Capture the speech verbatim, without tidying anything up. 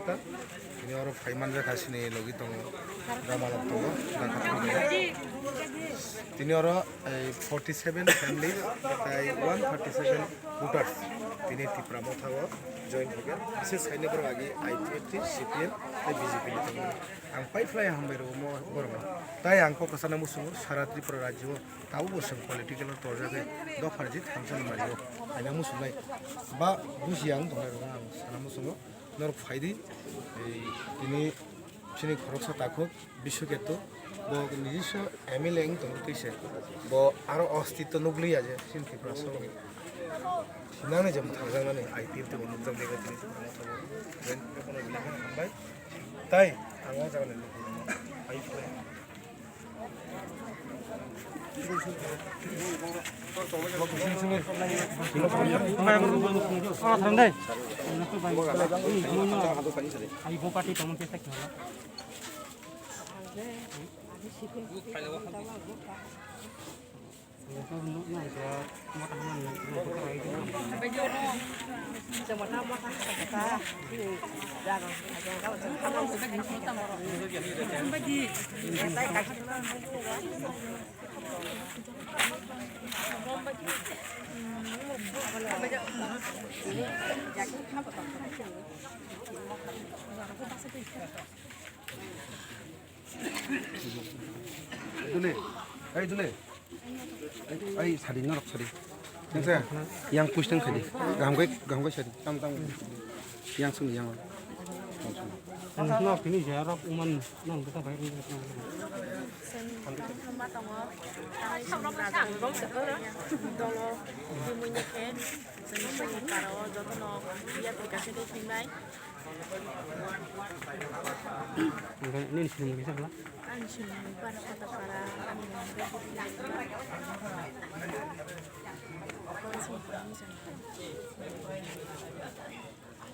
Tini oro phai manjak ha sini logi tongo, Ramalok tongo, Dakha tongo. Tini oro, eh, forty seven families, tai one thirty seven voters tini Tipra Motha o join khaikha. Bises khainai borok agi I P F T, C P M, tai B J P ni tongo. Ang pai phlai hambai rw mo borok no. Tai ang kok sana musungo sara Tripura rajyo o tabuk bo chwng political o torjagwi dopha rwjak thamsa ni mari o. Aina musungnai ba buji ang tongnai rw ang sana musungo. Norok phaidi, ei, tini chini khoroksa takhuk Biswaketu, bo nijiswa M L A wng tongwi twi se, bo aro ostitto nukliya je chini Tripura songni. Sinani je mwthangjaknani I P F T bo nukjak de tini Tripura motha bo. Join khe bono belai kheno hambai. Tai ang o jaga ni nukui mano. Hai phlai. Dule, ai dule. Ai, sadi norok sadi. Yang saya, yang push tang sadi. Gaham kai, gaham kai sadi. Tam tam. Yang sung yang. Yang sung. Ang nok tini jarok uman nang kita bayar ni. Dolo, tini mui ni khe, tini mui ni karo, joto no, iya tika se khe tini mai. Nini sinimung kisa kala? Ani sinimung para kota para, ani mung kisa kala.